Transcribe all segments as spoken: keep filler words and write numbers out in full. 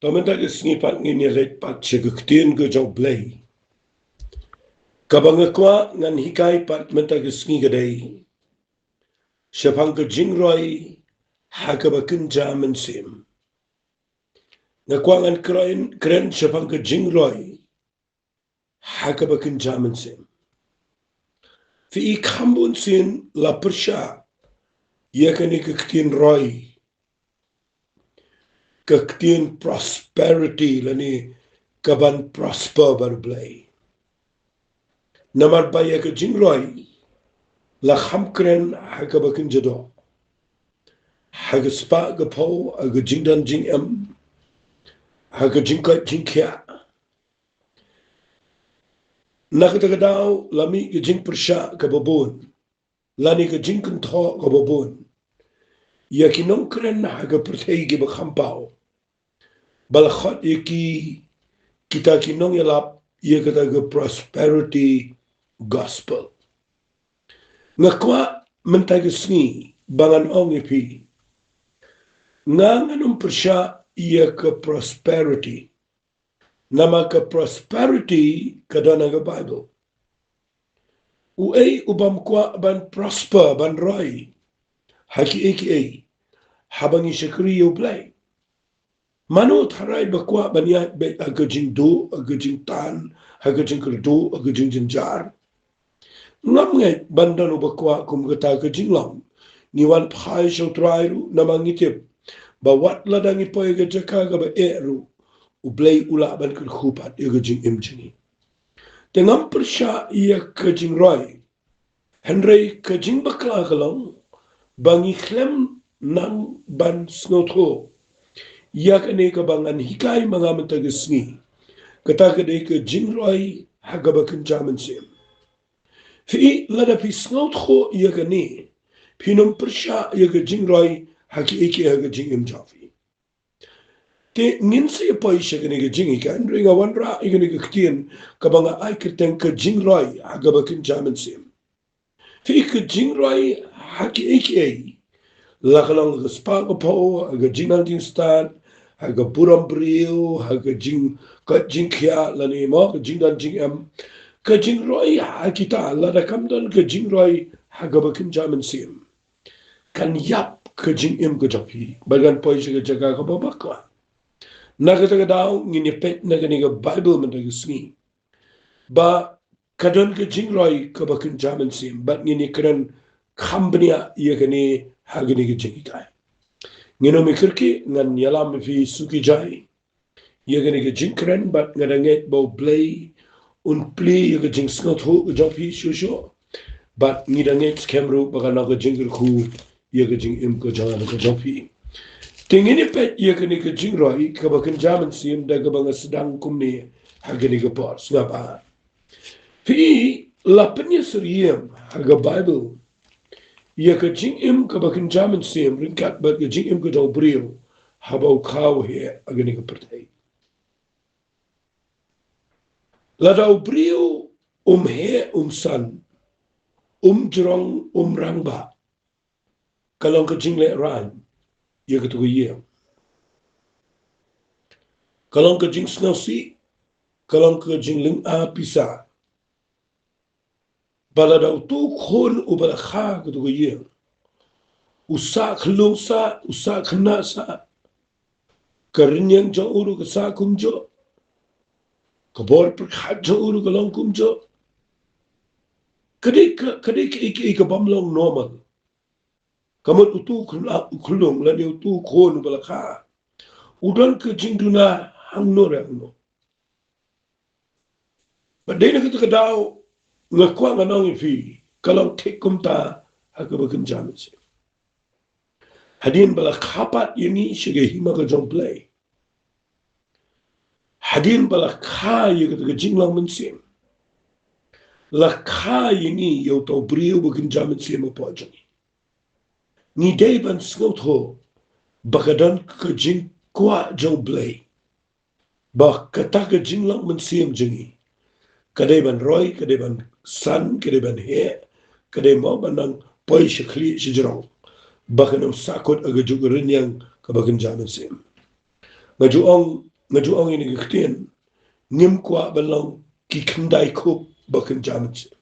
To mynta ka sngi pat ngin ïa leit pat sha ka ktien ka jong U Blei. Kaba nga kwah ngan hikai pat mynta ka sngi ka dei shaphang ka jingroi ha kaba kynja mynsiem. Nga kwah ngan kren, kren shaphang ka jingroi ha kaba kynja mynsiem. Phi i kham bun sien la pyrshah ïa kane ka ktien roi, ka ktien prosperity lane kaban prosper bad U Blei. Namar ba ïa ka jingroi la kham kren ha kaba kynja doh, ha ka spah ka phew, ha ka jingdon jingem, ha ka jingkoit jingkhiah. Na kata ka daw la mih ka jingpyrshah kaba bun lane ka jingkynthoh kaba bun ïa ki nongkren ha ka pyrthei kiba kham paw, ba la khot ïa ki, kita ki nongïalap ïa kata ka prosperity gospel. Nga kwah mynta ka sngi ba ngan ong ïa phi, nga ngan ym pyrshah ïa ka prosperity. Namar ka prosperity ka don ha ka Bible. Uei u bym kwah ban prosper, ban roi ha kiei kiei, haba ngi shakri ïa U Blei? Mano u tharai ba kwah ban ïaid beit ha ka jingduh, ha ka jingtan, ha ka jingkyrduh, ha ka jingjynjar? Ngam ngeit ban don uba kwah kum kata ka jinglong. Ngi wan phai sha U Trai ruh namar ngi tip ba wat lada ngi poi ha ka jaka kaba eh ruh, U Blei u lah ban kyrkhu pat ïa ka jingim jong ngi. Te ngam pyrshah ïa ka jingroi. Hynrei ka jingbakla ka long ba ngi khlem nang ban sngewthuh ïa kane kaba ngan hikai ma nga mynta ka sngi. Kata ka dei ka jingroi ha kaba kynja mynsiem. Phi, lada phi sngewthuh ïa kane, phin ym pyrshah ïa ka jingroi ha kiei kiei ha ka jingim jong phi. Te ngin sa ïa poi sha kane ka jinghikai, hynrei nga wanrah ïa kane ka ktien kaba nga ai kyrteng ka jingroi ha kaba kynja mynsiem. Phi, ka jingroi ha kiei kiei, la ka long ka spah ka phew, ha ka jingnang jingstad, ha ka burom briew, ha ka jingkoit jingkhiah lane mo ka jingdon jingem. Ka jingroi ha kita, lada kam don ka jingroi ha kaba kynja mynsiem, kan ïap ka jingim ka jong phi bad kan poi sha ka jaka kaba bakla. Na kata ka daw ngin ïa peit na kane ka Bible mynta ka sngi ba ka don ka jingroi kaba kynja mynsiem bad ngin ïa kren kham bniah ïa kane ha kane ka jinghikai. Ngin ym ïa kyrkieh, ngan ïalam ïa phi suki jai ïa kane ka jingkren bad nga da ngeit ba U Blei un plie ïa ka jingsngewthuh ka jong phi shuh shuh. Bad ngi da ngeit skhem ruh ba kan long ka jingkyrkhu ïa ka jingim ka jong nga ka jong phi. Te ngin ïa peit ïa kane ka jingroi kaba kynja mynsiem da kaba nga sdang kumne ha kane ka por. Sngap ah. Phi, la pynïasyriem ha ka Bible ïa ka jingim kaba kynja mynsiem ryngkat bad ka jingim ka jong u briew haba u kha u heh ha kane ka pyrthei. Lada u briew um heh, um san, um jrong, um rangbah, ka long ka jinglehrain ïa katu ka ïing. Ka long ka jingsngewsih, ka long ka jinglynga pisa. Ba lada utu u khun uba la kha katu ka ïing, u sah khyllung sah, u sah khynnah sah, ka rynïeng jong u ruh ka sah kumjuh, ka bor pyrkhat jong u ruh ka long kumjuh. Ka dei ka, ka dei ka, ka, ka bym long normal. Ka mut utu u khylla-, u khyllung lane utu u khun uba la kha, u don ka jingduna hangno re hangno. Bad dei na kata ka daw nga kwah ngan ong ïa phi, ka long thik kumta ha kaba kynja mynsiem. Hadien ba la kha pat ïa ngi sha ka hima ka jong U Blei, hadien ba la kha ïa kata ka jinglong mynsiem, la kha ïa ngi ïa uta u briew ba kynja mynsiem hapoh jong ngi. Ngi dei ban sngewthuh ba ka don ka jingkwah jong U Blei ba kata ka jinglong mynsiem jong ngi ka dei ban roi, ka dei ban san, ka dei ban heh, ka dei mo ban nang poi sha khlieh sha jrong, ba kan ym sahkut ha kajuh ka rynïeng kaba kynja mynsiem. Nga ju ong, nga ju ong ïa kane ka ktien, ngim kwah ban long ki khyndai khup ba kynja mynsiem.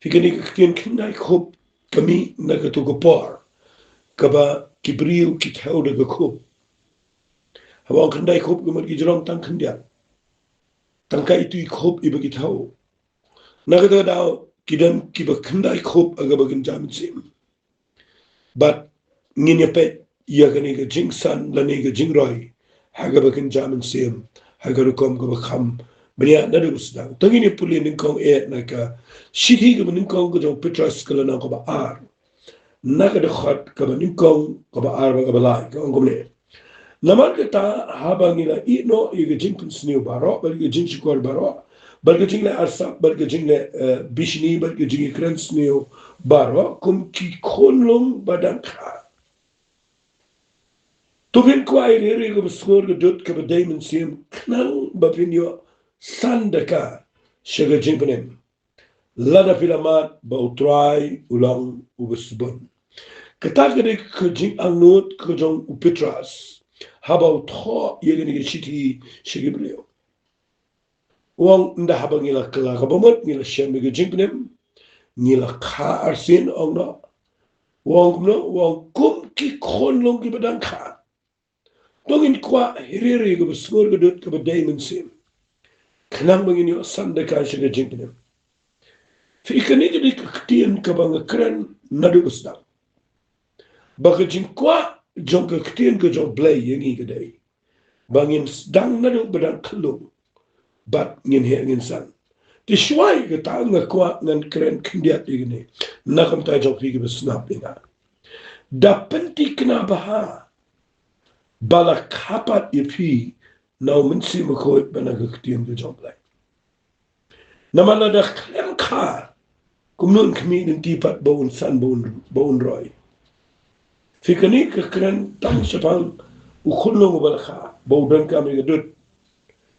Phi, kane ka ktien khyndai khup ka mih na kato ka por kaba ki briew ki thew da ka khup. Haba ong khyndai khup ka mut ki ju long tang khyndiat. Tang kito ki khup kiba ki thew. Na kata ka daw ki don kiba khyndai khup ha kaba kynja mynsiem. Bad ngin ïa peit ïa kane ka jingsan lane ka jingroi ha kaba kynja mynsiem ha ka rukom kaba kham bniah naduh ba sdang. To ngin ïa pule nyngkong eh na ka shithi kaba nyngkong ka jong u Petros ka lynnong kaba ar, na ka dkhot kaba nyngkong, kaba ar bad kaba lai, ka ong kumne: Namar kata, haba ngi la ïeh noh ïa ka jingpynsniew baroh bad ka jingshukor baroh bad ka jingleh arsap bad ka jingleh, eh, bishni bad ka jingïakren sniew baroh kum ki khunlung ba dang kha, to phin kwah ïa ka ri kaba sngur ka dud kaba dei mynsiem, khnang ba phin ïoh san da ka sha ka jingpynim, lada phi la mad ba U Trai u long uba sbun. Kata ka dei ka jingangnud ka jong u Petros haba u thoh ïa kane ka shithi sha ki briew. U ong, ynda haba ngi la kylla ka bamut, ngi la shem ïa ka jingpynim, ngi la kha arsien, ong noh. U ong kumno? U ong kum ki khunlung kiba dang kha, to ngin kwah ïa ka ri kaba sngur ka dud kaba dei mynsiem, khnang ba ngin ïoh san da ka sha ka jingpynim. Phi, kane ka dei ka ktien kaba nga kren naduh ba sdang. Ba ka jingkwah jong ka ktien ka jong U Blei ïa ngi ka dei ba ngin sdang naduh ba dang khyllung bad ngin heh ngin san. Te shuwa ïa kata nga kwah ngan kren khyndiat ïa kane na ka bynta jong phi kiba sngap ïa nga. Da pynthikna bha ba la kha pat ïa phi na U Mynsiem Bakhuid bad na ka ktien ka jong U Blei. Namar lada khlem kha, kumno un khmih lynti pat ba un san, ba un, ba un roi? Phi, kane ka kren tang shaphang u khunlung uba la kha, ba u donkam ïa ka dud,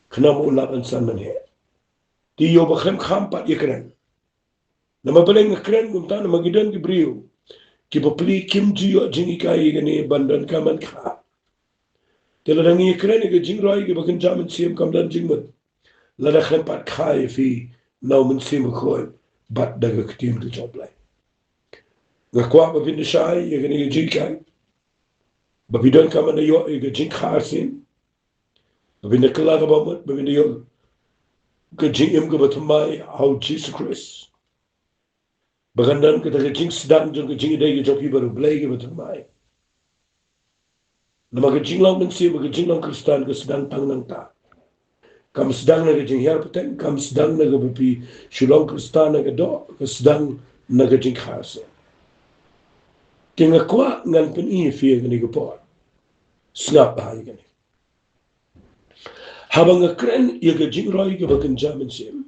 khnang ba un lah ban san ban heh. Te ïoh ba khlem kha pat ïa kren. Namar balei nga kren kumta? Namar ki don ki briew kiba plie, kim ju ïoh jinghikai ïa kane ban donkam ban kha. Te lada ngi kren ïa ka jingroi kaba kynja mynsiem, kam don jingmut lada khlem pat kha ïa phi na U Mynsiem Bakhuid bad da ka ktien ka jong U Blei. Nga kwah ba phin da shai ïa kane ka jinghikai, ba phi donkam ban da ïoh ïa ka jingkha arsien, ba phin da kylla ka bamut, ba phin da ïoh ka jingim kaba thymmai ha U Jisu Khrist. Ba kan don kata ka jingsdang jong ka jingïadei ka jong phi bad U Blei kaba thymmai. Namar ka jinglong mynsiem bad ka jinglong Khristan ka sdang tang nangta. Kam sdang na ka jinghiar pateng, kam sdang na kaba phi shu long Khristan na ka doh, ka sdang na ka jingkha arsien. Te nga kwah ngan pyni ïa phi ha kane ka por. Sngap bha ïa kane. Haba nga kren ïa ka jingroi kaba kynja mynsiem,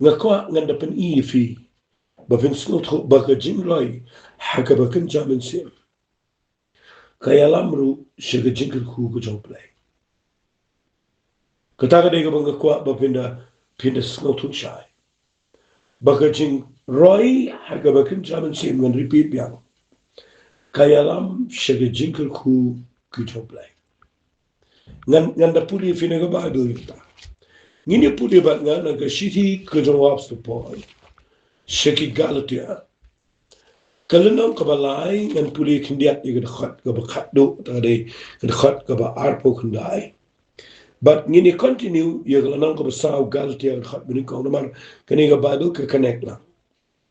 nga kwah ngan da pyni ïa phi ba phin sngewthuh ba ka jingroi ha kaba kynja mynsiem ka ïalam ruh sha ka jingkyrkhu ka jong U Blei. Kata ka dei kaba nga kwah ba phin da, phin da sngewthuh shai, ba ka jingroi ha kaba kynja mynsiem, ngan repeat biang, ka ïalam sha ka jingkyrkhu ka jong U Blei. Ngan, ngan da pule ïa phi na ka Baibl mynta. Ngin ïa pule bad nga na ka shithi ka jong u Apostol Paul sha ki Galatia, ka lynnong kaba lai, ngan pule khyndiat ïa ka dkhot kaba khatduh, te ka dei ka dkhot kaba arphew khyndai. Bad ngin ïa continue ïa ka lynnong kaba saw, Galatia, ka dkhot ba nyngkong, namar kane ka Baibl ka connect lang.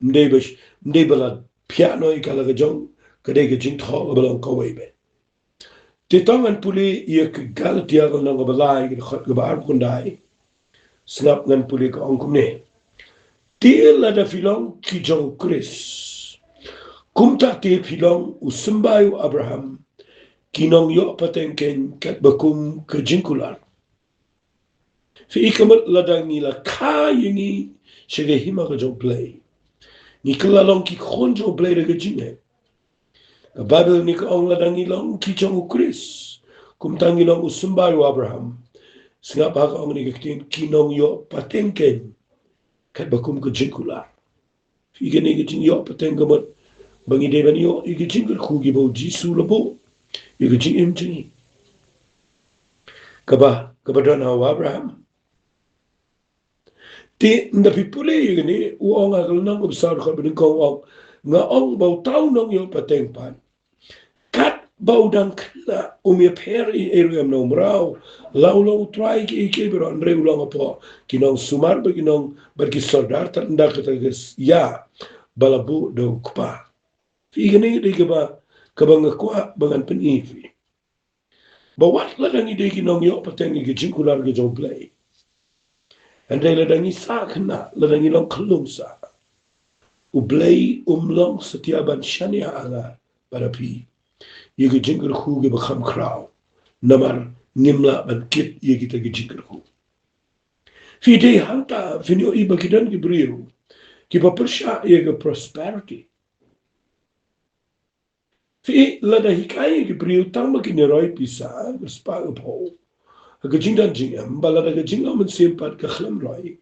Ym dei ba, ym dei ba la phiah noh ïa ka la ka jong, ka dei ka jingthoh kaba long kawei beit. Te to ngan pule ïa ka Galatia, ka lynnong kaba lai, ka dkhot kaba arphew khyndai. Sngap, ngan pule, ka ong kumne: Te lada phi long ki jong u Khrist, kumta te phi long u symbai u Abraham, ki nongïoh pateng keiñ katba kum ka jingkular. Phi, ka mut lada ngi la kha ïa ngi sha ka hima ka jong U Blei, ngi kylla long ki khun jong U Blei da ka jingngeit. Ka Baibl ne ka ong lada ngi long ki jong u Khrist, kumta ngi long u symbai u Abraham. Sngap bha, ka ong ne ka ktien, ki nongïoh pateng keiñ katba kum ka jingkular. Phi, kane ka jingïoh pateng ka mut ba ngi dei ban ïoh ïa ka jingkyrkhu kaba u Jisu u la buh ïa ka jingim jong ngi. kaba, kaba don ha u Abraham. Te ynda phi pule ïa kane, u ong ha ka lynnong kaba saw dkhot ba nyngkong, u ong, nga ong ba uta u nongïohpateng pat, kat ba u dang khynnah, um ïapher ei ei ruh em na u mraw, la u long u trai kiei kiei baroh, hynrei u long hapoh ki nongsumar bad ki nong, bad ki sordar, tad ynda kata ka ïa ba la buh da u kpa. Phi, kane ka dei kaba, kaba nga kwah ba ngan pyni ïa phi, ba wat lada ngi dei ki nongïohpateng ïa ka jingkular ka jong U Blei, hynrei lada ngi sah khynnah, lada ngi long khyllung sah, U Blei um long satia ban shaniah ha nga bad ha phi ïa ki jingkyrkhu kiba kham khraw, namar ngim lah ban kit ïa kita ki jingkyrkhu. Phi, dei hangta phin ïohi ba ki don ki briew kiba pyrshah ïa ka prosperity. Phi, lada hikai ïa ki briew tang ba kin ïa roi pisa, ka spah ka phew, ha ka jingdon jingem, ba lada ka jinglong mynsiem pat ka khlem roi,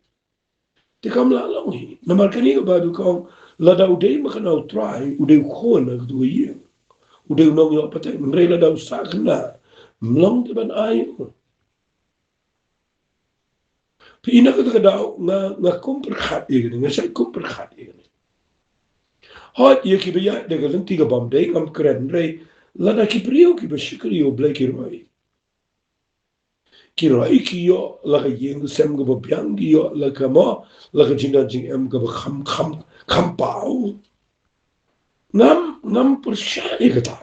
te kam lah long hi. Namar kane ka Baibl ka ong, lada u dei ma kane u trai, u dei u khun ha katu ka ïing, u dei u nongïohpateng, hynrei lada u sah khynnah, ym long te ban ai u. Phi, na kata ka daw nga, nga kum pyrkhat ïa kane, nga shait kum pyrkhat ïa kane. Hooid, ïa kiba ïaid da ka lynti ka bym dei ngam kren, hynrei lada ki briew kiba shakri ïa U Blei ki roi, ki roi, ki ïoh la ka ïing ka sem kaba biang, ki ïoh la ka mo, la ka jingdon jingem kaba kham, kham, kham paw. Ngam, ngam pyrshah ïa kata.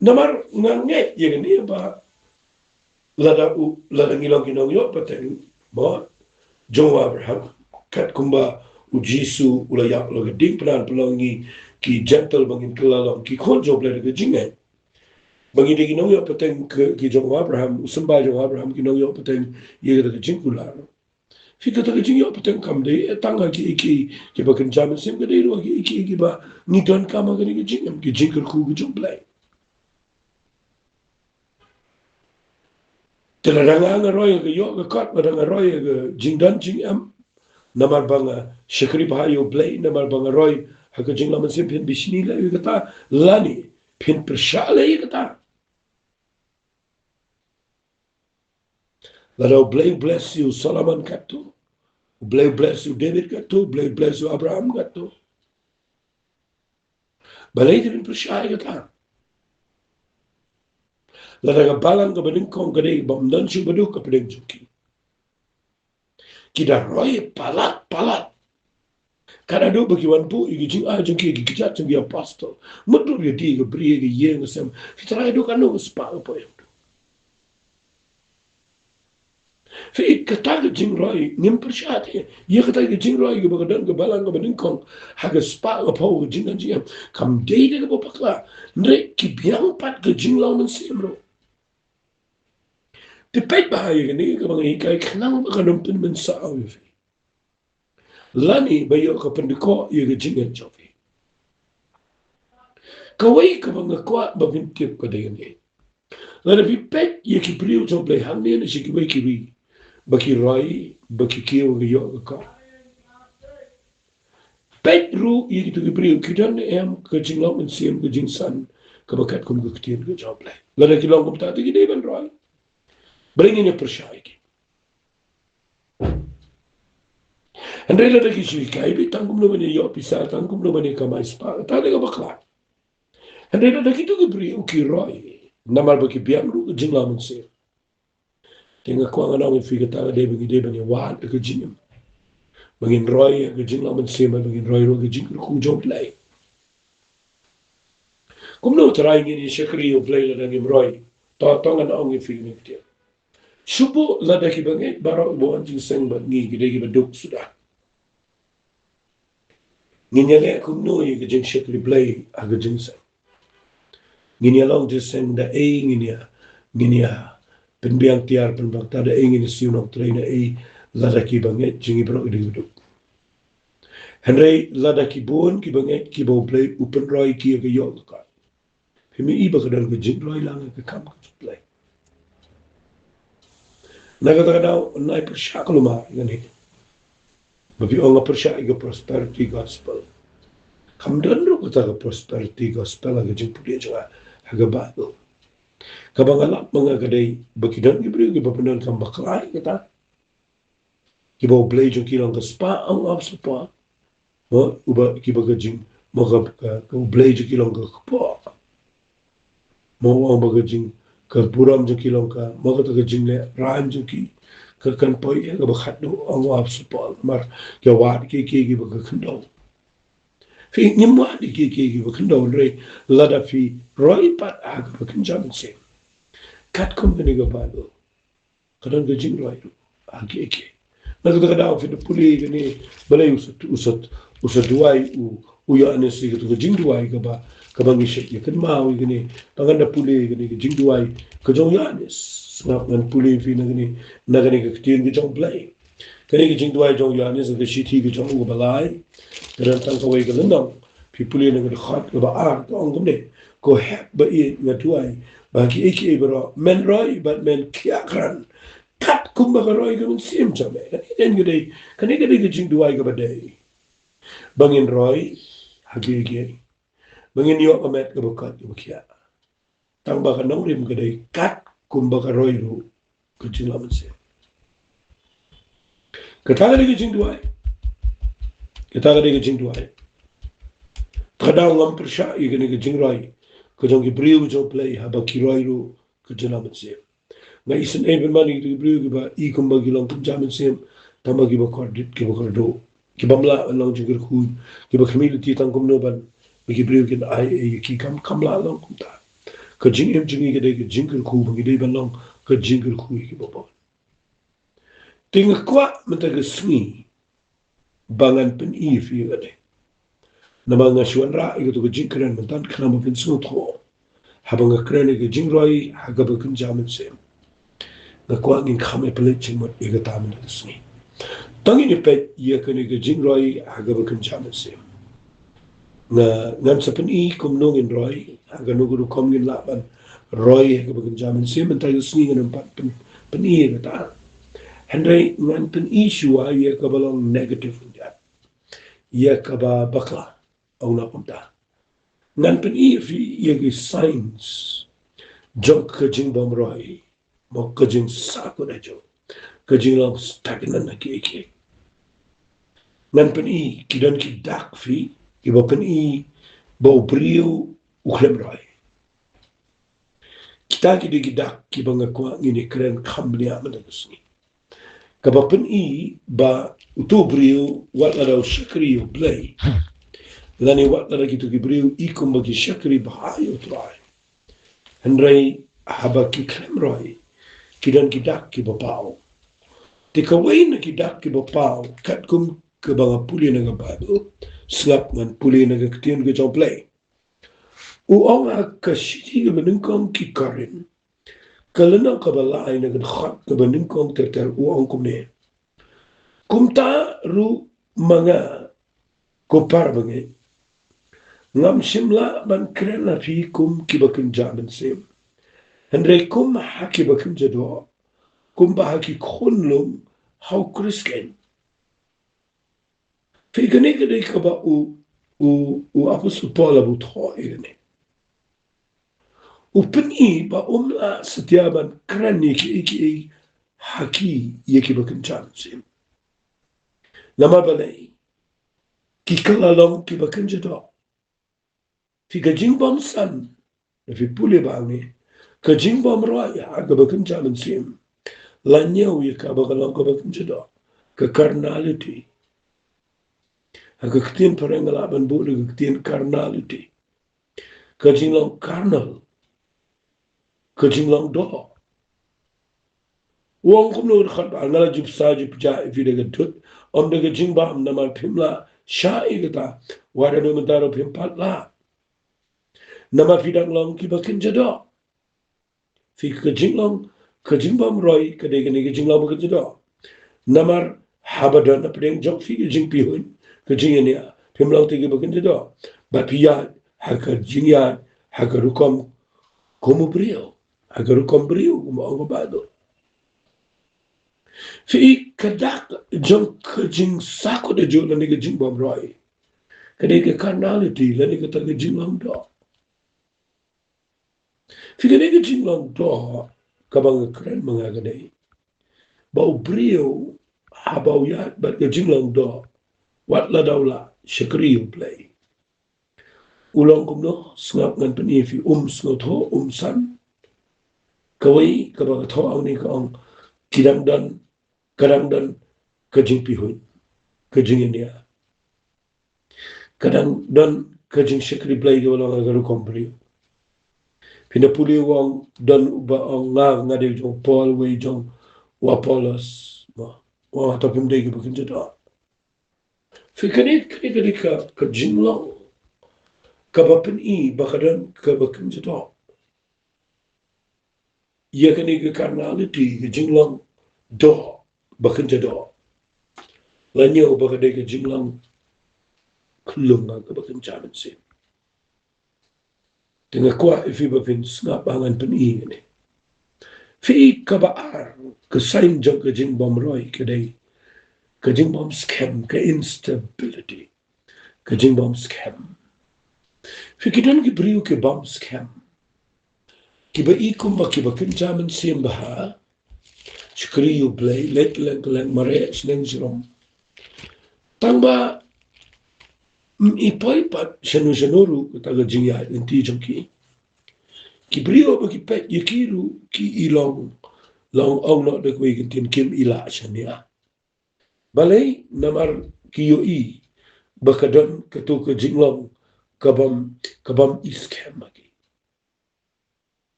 Namar nga ngeit ïa kane ba lada u, lada ngi long ki nongïohpateng, mo, jong u Abraham, katkum ba U Jisu u la ïap la ka ding, pynban pynlong ngi ki Jentil ba ngin kylla long ki khun jong U Blei da ka jingngeit. Ba ngi dei ki nongïohpateng ki, ki jong u Abraham, u symbai jong u Abraham, ki nongïohpateng ïa kata ka jingkular. Phi, kata ka jingïohpateng kam dei tang ha ki, ki, kiba kynja mynsiem, ka dei ruh ha ki, ki, kiba ngi donkam ha kane ka jingem, ki jingkyrkhu ki jong U Blei. Te lada nga nga roi ha ka ïoh ka kot, lada nga roi ha ka jingdon jingem, namar ba nga shakri bha ïa U Blei, namar ba nga roi ha ka jinglong mynsiem, phin bishni leh ïa kata, lane phin pyrshah leh ïa kata. Lada U Blei u bless ïa u Solomon katto, U Blei u bless ïa u David katto, U Blei u bless ïa u Abraham katto, balei te phin pyrshah ïa kata? Lada ka balang kaba nyngkong ka dei bym don shuh ba duk ha pdeng jong ki, ki da roi palat palat. Ka da duk ba ki wan buh ïa ki jingai jong ki, ki kjat jong ki apostol. Mut ruh ïa die ka bri, ïa ka ïing ka sem, ki trai duk kano ka spah ka phew. Phi, kata ka jingroi ngim pyrshah te ïa kata ka jingroi kaba ka don ka balang kaba nyngkong ha ka spah ka phew ka jingdon jingem. Kam dei da kaba bakla, hynrei ki biang pat ka jinglong mynsiem ruh. Te peit bha ïa kane kaba nga hikai, khnang ba kan ym pynmynsaw ïa phi, lane ba ïoh ka pyndkoh ïa ka jingngeit jong phi. Kawei kaba nga kwah ba phin tip ka dei kane. Lada phi peit ïa ki briew jong U Blei hangne ne sha kiwei ki ri, ba ki roi, ba ki kiew ha ka ïoh ka kot, peit ruh ïa kito ki briew, ki don ne em ka jinglong mynsiem, ka jingsan kaba katkum ka ktien ka jong U Blei? Lada ki long kumta, te ki dei ban roi. Balei ngin ïa pyrshah ïa ki? Hynrei lada ki shu hikai beit tang kumno ban ïoh pisa, tang kumno ban kamai spah, kata dei kaba bakla. Hynrei lada kito ki briew ki roi namar ba ki biang ruh ka jinglong mynsiem, te nga kwah ngan ong ïa phi, kata ka dei ba ngi dei ban ïa wad ïa ka jingim, ba ngin roi ïa ka jinglong mynsiem, ba ngin roi ruh ïa ka jingkyrkhu jong U Blei. Kumno U Trai ngin ïa shakri ïa U Blei lada ngim roi? To, to ngan ong ïa phi kane ka ktien. Shu buh lada ki bangeit baroh ba wan jingïaseng bad ngi ki dei kiba duk suda. Ngin ïaleh kumno ïa ka jingshakri Blei ha ka jingïaseng? Ngin ïa long jingïaseng da ei, ngin ïa, ngin ïa pynbiang tiar pynbiang tar da ei, ngin ïa siew nongtrei da ei, lada ki bangeit jong ngi baroh ki dei kiba duk? Hynrei lada ki bun ki bangeit kiba U Blei u pynroi ki ïa ka ïoh ka kot, phim i ba ka don ka jingroi lang ïa ka kam ka jong U Blei? Na kata ka daw, nai pyrshah ka lum ar ïa kane. Ba phi ong nga pyrshah ïa ka prosperity gospel. Kam don ruh kata ka prosperity gospel ha ka jingpule jong nga ha ka Baibl. Kaba nga lap ma nga ka dei ba ki don ki briew kiba pyndonkam bakla ïa kata. Kiba U Blei jong ki long ka spah ong ap spah. Mo, uba kiba ka jing, mo ka, ka, ka U Blei jong ki long ka kpoh. Mo, ong ba ka jing, ka burom jong ki long ka, mo kata ka jingleh raiñ jong ki ka kan poi ïa kaba khatduh ong ap spah. Namar ki wad ki ki kiba ka khyndew. Phi ngim wad ki ki kiba khyndew, hynrei lada phi roi pat ha kaba kynja mynsiem. Katkum kane ka Baibl ka don ka jingroi ruh ha kiei kiei. Na kata ka daw phi da pule kane, balei u sa, u sa, u sa duwai u, u Ïoannis ïa kata ka jingduwai kaba, kaba ngi shait ïa kynmaw ïa kane. Tang ngan da pule kane ka jingduwai ka jong u Ïoannis. Sngap ngan pule phi na kane, na kane ka ktien ka jong U Blei. Kane ka jingduwai jong u Ïoannis, ka shithi ka jong u kaba lai, ka don tang kawei ka lynnong. Phi pule na ka dkhot kaba ar, ka ong kumne: Ko hep ba ïeit, nga duwai ba ha kiei kiei baroh men roi bad men khiah kren katkum ba ka roi ka mynsiem jong me. Kane ka dei, kane ka dei ka jingduwai kaba dei, ba ngin roi ha kiei kiei, ba ngin ïoh ka met kaba koit kaba khiah. Tang ba ka nongrim ka dei katkum ba ka roi ruh ka jinglah mynsiem. Kata ka dei ka jingduwai. Kata ka dei ka jingduwai. Ka daw ngam pyrshah ïa kane ka jingroi ka jong ki briew jong U Blei haba ki roi ruh ka jinglah mynsiem. Nga isynei pynban ïa ki briew kiba i kumba ki long kynja mynsiem, tang ba kiba kordit, kiba kordit, kiba mlak ban long jingkyrkhu, kiba khmih lynti tang kumno ban, ba ki briew kin ai ei ïa ki, kam, kam lah long kumta. Ka jingim jong ngi ka dei ka jingkyrkhu, ba ngi dei ban long ka jingkyrkhu ïa kiba bun. Te nga kwah mynta ka sngi ba ngan pyni ïa phi ïa kane. Namar nga shu wanrah ïa kato ka jingkren mynta khnang ba phin sngewthuh. Haba nga kren ïa ka jingroi ha kaba kynja mynsiem, nga kwah ngin kham ïa pynleit jingmut ïa kata mynta ka sngi. Tang ngin ïa peit ïa kane ka jingroi ha kaba kynja mynsiem. Nga, ngan sa pyni kumno ngin roi, ha kano ka rukom ngin lah ban roi ha kaba kynja mynsiem, mynta ka sngi ngan ym pat pyn, pyni ïa kata. Hynrei ngan pyni shuwa ïa kaba long negative, ïa kaba bakla. Ong na kumta. Ngan pyni ïa phi ïa ki signs jong ka jingbymroi, mo ka jingsakut ajo, ka jinglong stagnant ha kiei kiei. Ngan pyni, ki don ki dak phi, kiba pyni ba u briew u khlem roi. Kita ki dei ki dak kiba nga kwah ngin ïa kren kham bniah mynta ka sngi. Kaba pyni ba uto u briew, wat lada u shakri ïa U Blei, lane wat lada kito ki briew i kumba ki shakri bha ïa U Trai, hynrei haba ki khlem roi, ki don ki dak kiba paw. Te kawei na ki dak kiba paw, katkum kaba nga pule na ka Baibl, sngap ngan pule na ka ktien ka jong U Blei. U ong ha ka shithi kaba nyngkong ki Korinth, ka lynnong kaba lai, na ka dkhot kaba nyngkong ter ter, u ong kumne: Kumta ruh ma nga, ko para bangeit, ngam shym lah ban kren ha phi kum kiba kynja mynsiem, hynrei kum ha kiba kynja doh, kumba ha ki khun lung ha U Khrist keiñ. Phi, kane ka dei kaba u, u, u Apostol Paul u thoh ïa kane. U pyni ba um lah satia ban kren ïa kiei kiei ha ki, ïa kiba kynja mynsiem. Namar balei? Ki kylla long kiba kynja doh. Phi, ka jingbymsan, lada phi pule ba ngi, ka jingbymroi ha kaba kynja mynsiem, la ñiew ïa kaba ka long kaba kynja doh, ka carnality. Ha ka ktien phareng nga lah ban buh da ka ktien carnality. Ka jinglong carnal, ka jinglong doh. U ong kumno, dkhot ba ar: Nga la ju bsa ju pjah ïa phi da ka dud, ym da ka jingbam, namar phim lah shah ïa kata, wat haduh mynta ruh phim pat lah. Namar phi dang long kiba kynja doh. Phi, ka jinglong, ka jingbymroi ka dei kane ka jinglong ba kynja doh. Namar haba don na pdeng jong phi ka jingpihuiñ, ka jingïania, phim long te kiba kynja doh. Bad phi ïaid ha ka jingïaid ha ka rukom kum u briew, ha ka rukom briew, kum u ong u Baibl. Phi, ka dak jong ka jingsakut ajo lane ka jingbymroi ka dei ka carnality, lane kata ka jinglong doh. Phi, kane ka jinglong doh kaba nga kren ma nga kane, ba u briew haba u ïaid bad ka jinglong doh, wat la da u lah shakri U Blei. U long kumno? Sngap, ngan pyni ïa phi. Um sngewthuh, um san. Kawei kaba ka thoh hangne ka ong, ki dang don, ka dang don ka jingpihuid, ka jingïania, ka dang don ka jingshakri Blei kaba long ha ka rukom briew. Phin da pule, u ong, don uba ong, nga, nga dei jong u Paul, uwei jong u Apollos. Mo, u ong, hato phim dei kiba kynja doh? Phi, kane, kane ka dei ka, ka jinglong kaba pyni ba ka don kaba kynja doh. Ïa kane ka carnality, ka jinglong doh ba kynja doh, la ñiew ba ka dei ka jinglong khyllung kaba kynja mynsiem. Te nga kwah ïa phi ba phin sngap, ba ngan pyni ïa kane. Phi, kaba ar, ka sign jong ka jingbymroi ka dei ka jingbymskhem, ka instability, ka jingbymskhem. Phi, ki don ki briew ki bymskhem, kiba i kumba kiba kynja mynsiem bha, shakri U Blei, leit kylleng kylleng, mareh sneng jrong. Tang ba ym i poi pat shano shano ruh, kata ka jingïaid lynti jong ki. Ki briew ba ki peit ïa ki ruh, ki i long, long ong noh da kawei ka ktien, kim i lah shaniah. Balei? Namar ki ïohi ba ka don kato ka jinglong ka bym, ka bym i skhem ha ki.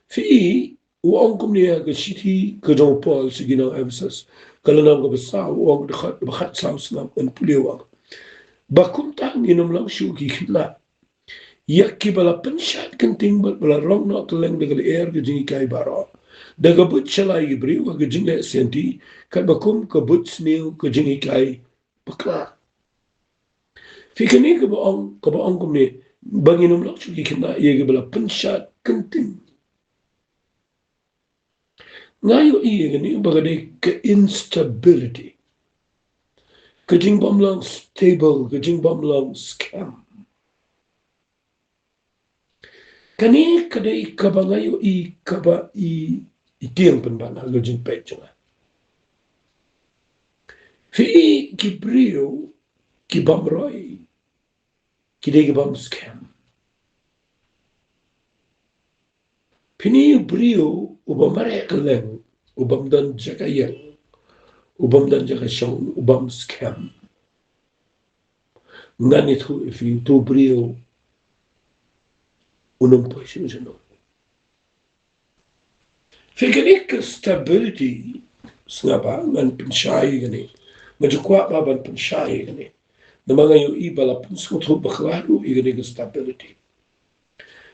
Phi, u ong kumne ha ka shithi ka jong u Paul sha ki nong Ephesus, ka lynnong kaba saw, u ong, dkhot ba khatsaw, sngap, ngan pule, u ong, ba kumta ngin ym long shuh ki khynnah ïa kiba la pynshad kynting bad ba la rong noh kylleng da ka lyer ka jinghikai baroh, da ka buit shalai ki briew ha ka jingleh sianti, katba kum ka buit sniew ka jinghikai bakla. Phi, kane kaba ong, kaba ong kumne, ba ngin ym long shuh ki khynnah ïa kiba la pynshad kynting. Nga ïohi ïa kane ba ka dei ka instability, ka jingbym long stable, ka jingbym long skhem. Kane ka dei kaba nga ïohi kaba i, i tieng pynban ha ka jingpeit jong nga. Phi, ki briew ki bymroi ki dei ki bymskhem. Phin ïohi u briew uba mareh kylleng, u bym don jaka ïeng, u bym don jaka shong, u bymskhem, ngan ïathuh ïa phi, uto u briew un ym poi shano shano. Phi, kane ka stability, sngap, ngan pynshai ïa kane. Nga ju kwah ba ban pynshai ïa kane, namar nga ïohi ba la pynsngewthuh bakla ruh ïa kane ka stability.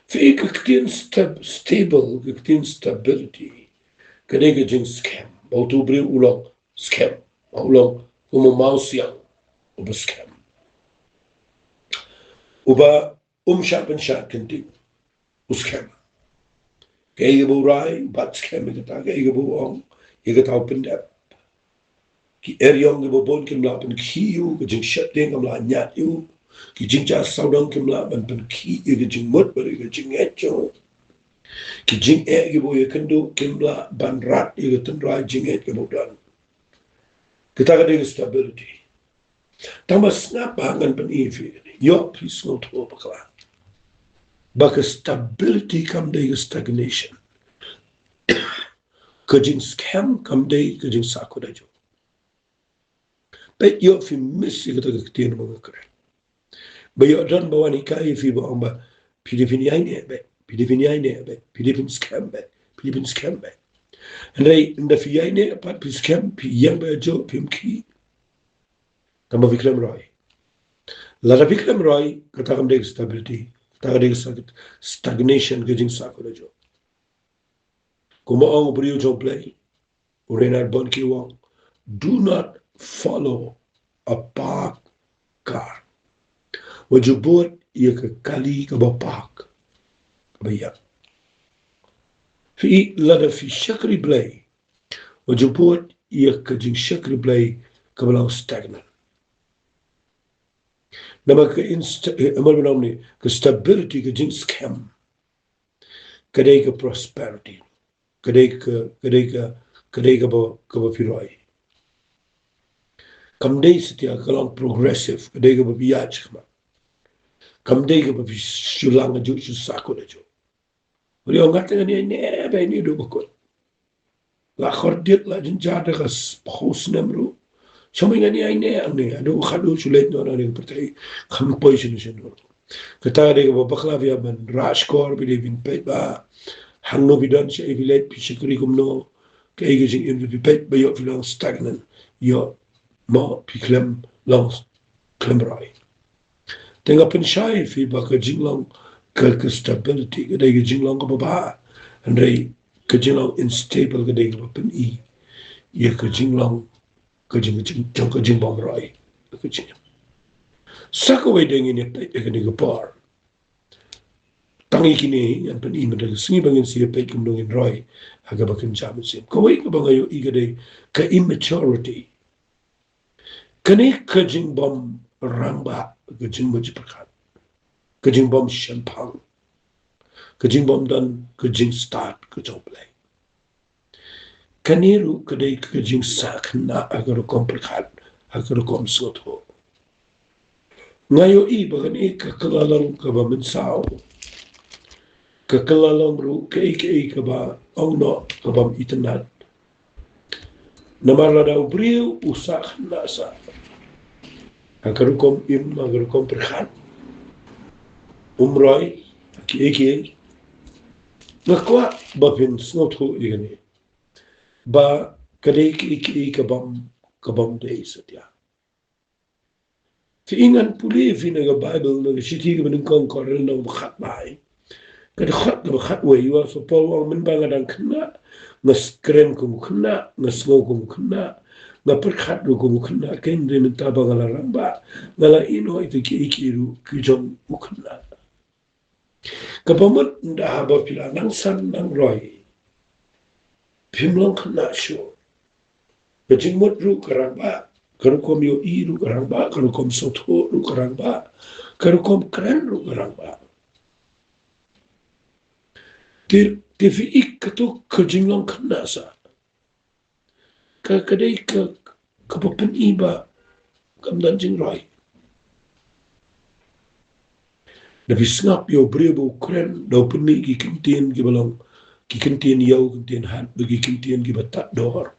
Phi, ka ktien stab-, stable, ka ktien stability ka dei ka jingskhem. Ba uto u briew u long skhem, ba u long kum u mawsiang uba skhem, uba um shah pynshah kynting, u skhem. Kaei kaba u rai, u bat skhem ïa kata, kaei kaba u ong, ïa kata u pyndep. Ki eriong kiba bun kim lah pynkhih ïa u, ka jingsheptieng kam lah ñiad ïa u, ki jingjia sawdong kim lah ban pynkhih ïa ka jingmut bad ïa ka jingngeit jong u. Ki jingeh kiba u ïakynduh kim lah ban rat ïa ka tynrai jingngeit kaba u don. Kata ka dei ka stability. Tang ba sngap, ngan pyni ïa phi, ïoh phi sngewthuh bakla ba ka stability kam dei ka stagnation. Ka jingskhem kam dei ka jingsahkut ajuh. Peit, ïoh phi miss ïa kata ka ktien ba nga kren. Ba ïoh don ba wan hikai ïa phi ba ong ba phi dei phin ïaineh beit, phi dei phin ïaineh beit, phi dei phin skhem beit, phi dei phin skhem beit. Hynrei ynda phi ïaineh pat, phi skhem, phi ïeng beit ajuh, phim khih. Tang ba phi khlem roi. Lada phi khlem roi, kata kam dei ka stability, kata ka dei ka stag-, stagnation, ka jingsahkut ajuh. Kumba ong u briew jong U Blei, u Reinhard Bonnke u ong, "Do not follow a parked car." Wat ju bud ïa ka kali kaba park, kaba ïap. Phi, lada phi shakri Blei, wat ju bud ïa ka jingshakri Blei kaba long stagnant. Namar ka insta-, eh, namar ba ong ne, ka stability, ka jingskhem, ka dei ka prosperity. Ka dei ka, ka dei ka, ka dei kaba, kaba phi roi. Kam dei satia ka long progressive, ka dei kaba phi ïaid shakhmat. Kam dei kaba phi shu lang ajuh, shu sahkut ajuh. Uri ong nga te ngan ïaineh, ba ïaineh duh ba kut. La khordit, la jynjar da ka s-, phew snem ruh. Shu ma ngan ïaineh hangne, haduh khadduh shu leit noh na ka pyrthei. Kam poi shano shano. Kata ka dei kaba bakla, phi hap ban rah shkor, phi dei ban peit ba hangno phi don, shaei phi leit, phi shakri kumno. Kaei ka jingim jong phi, peit ba ïoh phi long stagnant. Ïoh mo phi khlem long, khlem roi. Te nga pynshai ïa phi ba ka jinglong ka, ka stability ka dei ka jinglong kaba bha. Hynrei ka jinglong unstable ka dei kaba pyni ïa ka jinglong ka jing, jing, jong ka jingbymroi ka jingim. Sa kawei de ngin ïa peit ïa kane ka por. Tang ïa kine ngan pyni mynta ka sngi, ba ngin sa ïa peit kumno ngin roi ha kaba kynja mynsiem. Kawei kaba nga ïohi ka dei ka immaturity. Kane ka jingbymrangbah, ka jingmut jingpyrkhat, ka jingbymshemphang, ka jingbymdon ka jingstad ka jong U Blei. Kane ruh ka dei ka jingsah khynnah ha ka rukom pyrkhat, ha ka rukom sngewthuh. Nga ïohi ba kane ka kylla long kaba mynsaw, ka kylla long ruh kaei kaei kaba ong noh ka bym itynnad. Namar lada u briew u sah khynnah sah ha ka rukom im, ha ka rukom pyrkhat, um roi ha kiei kiei, nga kwah ba phin sngewthuh ïa kane, ba ka dei kaei kaei ka bym, ka bym dei satia. Te ngan pule ïa phi na ka Baibl, na ka shithi kaba nyngkong Korinth lynnong ba khatwei, ka dkhot kaba khatwei, u apostol Paul u ong, mynba nga dang khynnah nga kren kum u khynnah, nga sngew kum u khynnah, nga pyrkhat ruh kum u khynnah, hynrei mynta ba nga la rangbah nga la ïehnoh ïa kiei kiei ruh ki jong u khynnah. Kaba mut ynda haba phi la nang san nang roi, phim long khynnah shuh. Ka jingmut ruh ka rangbah, ka rukom ïohi ruh ka rangbah, ka rukom sngewthuh ruh ka rangbah, ka rukom kren ruh ka rangbah. Te, te phi i kato ka jinglong khynnah sah, ka, ka dei ka, kaba pyni ba kam don jingroi. Da phi sngap ïa u briew ba u kren, da u pynmih ki kyntien kiba long ki kyntien ïew, kyntien hat, bad ki kyntien kiba tad dor,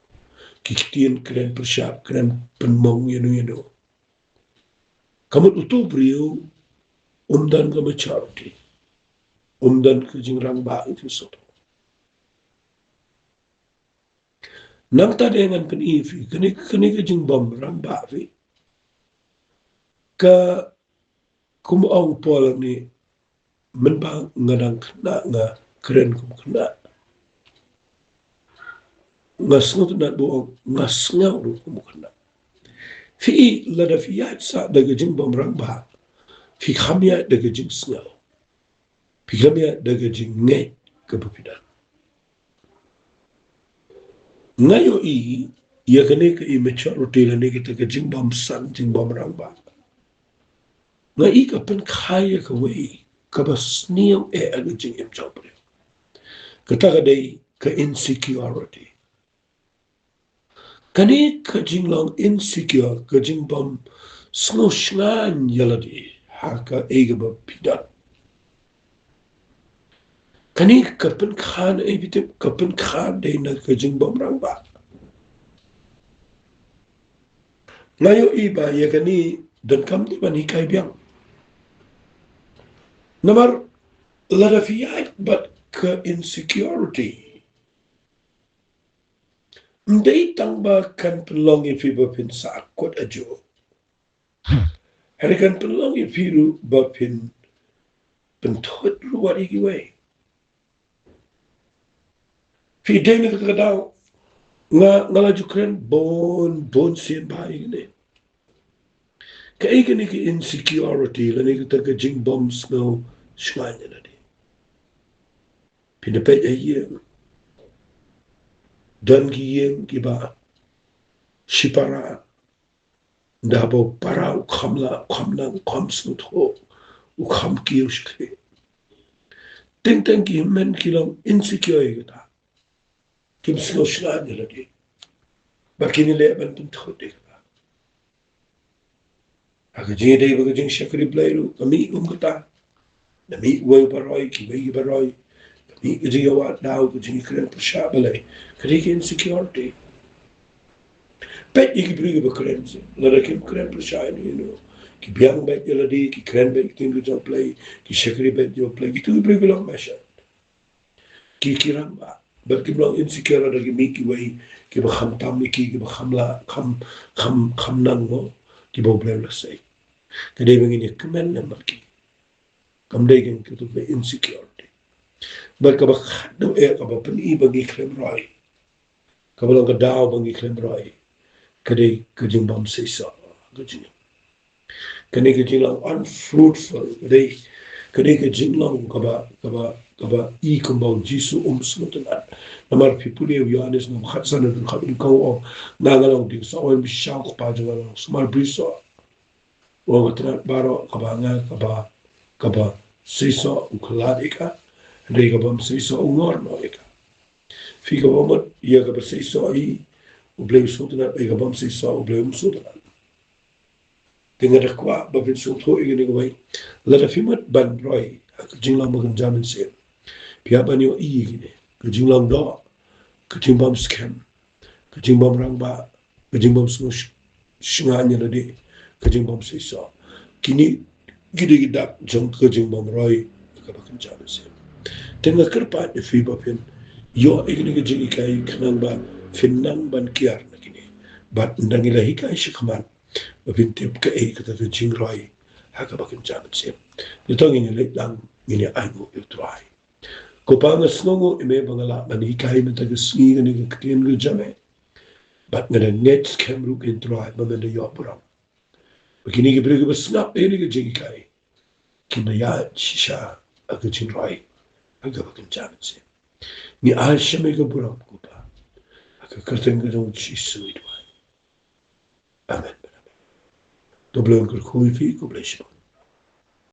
ki kyntien kren pyrshah, kren pynmong ïano ïano. Ka mut uto u briew um don ka maturity, um don ka jingrangbah ïa u sngewthuh. Nangta de ngan pyni ïa phi, kane, kane ka jingbymrangbah phi, ka, kum ong Paul hangne, mynba nga dang khynnah nga kren kum khynnah, nga sngewtynnad, ba u ong nga sngew ruh kum khynnah. Phi i, lada phi ïaid sah da ka jingbymrangbah, phi kham ïaid da ka jingsngew. Phi kham ïaid da ka jingngeit kaba phi don. Nga ïohi ïa kane ka immaturity lane kata ka jingbymsan, jingbymrangbah, nga i ka pynkha ïa kawei kaba sniew eh ha ka jingim jong u briew. Kata ka dei ka insecurity. Kane ka jinglong insecure, ka jingbym sngew shngaiñ ïa lade ha kaei kaba phi don, kane ka pynkha na ei, phi tip, ka pynkha dei na ka jingbymrangbah. Nga ïohi ba ïa kane donkam de ban hikai biang. Namar lada phi ïaid bad ka insecurity, ym dei tang ba kan pynlong ïa phi ba phin sahkut ajuh, hynrei kan pynlong ïa phi ruh ba phin pynthut ruh wat ïa kiwei. Phi dei na kata ka daw, nga, nga la ju kren bun bun sien bha ïa kane. Kaei kane ka insecurity lane kata ka jingbym sngew shngaiñ ïa lade? Phi da peit ha ïing, don ki ïing kiba shipara, ynda haba u para u kham lah, u kham nang, u kham sngewthuh, u kham kiew shakri. Teng teng ki hynmen ki long insecure ïa kata. Kim sngew shngaiñ ïa lade. Bad kin ïaleh ban pynthut ïa kata. Ha ka jingïadei bad ka jingshakri Blei ruh, ka mih kum kata. Ka mih uwei uba roi, kiwei kiba roi. Ka mih ka jingïawad daw, ka jingkren pyrshah balei. Ka dei ka insecurity. Peit ïa ki briew kiba kren seh. Lada kim kren pyrshah ïano ïano, ki biang beit ïa lade, ki kren beit ïa ka ktien ka jong U Blei, ki shakri beit ïa U Blei, kito ki briew ki long mashit. Ki, ki rangbah. Bad kim long insecure lada ki mih kiwei kiba kham tam ïa ki, kiba kham lah, kham, kham, kham nang mo, kiba U Blei u la sei. Ka dei ba ngin ïa kmen lem bad ki. Kam dei kein kato ka insecurity. Bad kaba khatduh eh, kaba pyni ba ngi khlem roi, kaba long ka daw ba ngi khlem roi, ka dei ka jingbym seisoh, ka jing. Kane ka jinglong unfruitful, ka dei, ka dei ka jinglong kaba, kaba, kaba i kumba U Jisu um sngewtynnat. Namar phi pule u Ïoannis lynnong khatsan dkhot khatwei, u ong, nga nga long dieng soh, u wan bishar, u Kpa jong nga u long u sumar brisoh. U ong, ka tnat baroh kaba nga, kaba, kaba seisoh u khlad ïa ka, hynrei kabym seisoh u ngor noh ïa ka. Phi, kaba mut ïa kaba seisoh hi U Blei u sngewtynnat, ïa kabym seisoh U Blei um sngewtynnat. Te nga da kwah ba phin sngewthuh ïa kane kawei. Lada phi mut ban roi ha ka jinglong ba kynja mynsiem, phi hap ban ïohi ïa kine: ka jinglong doh, ka jingbym skhem, ka jingbym rangbah, ka jingbym sngew sh-, shngaiñ ïa lade, ka jingbym seisoh. Kine ki dei ki dak jong ka jingbym roi ha kaba kynja mynsiem. Te nga kyrpad ïa phi ba phin ïoh ïa kine ki jinghikai khnang ba phin nang ban kiar na kine. Bad ynda ngi la hikai shakhmat, ba phin tip kaei kata ka jingroi ha kaba kynja mynsiem. Ngi to ngin ïa leit lang, ngin ïa ainguh ïa U Trai. Ko Pa, nga sngewnguh ïa me ba nga lah ban hikai mynta ka sngi kane ka ktien ka jong me. Bad nga da ngeit skhem ruh, ko Trai, ba men da ïoh burom. Ba kine ki briew kiba sngap ïa kane ka jinghikai kin da ïaid shisha ha ka jingroi ha kaba kynja mynsiem. Ngi ai sha me ka burom, ko Pa, ha ka kyrteng ka jong U Jisu ngi duwai. Amen. To U Blei un kyrkhu ïa phi, khublei shibun.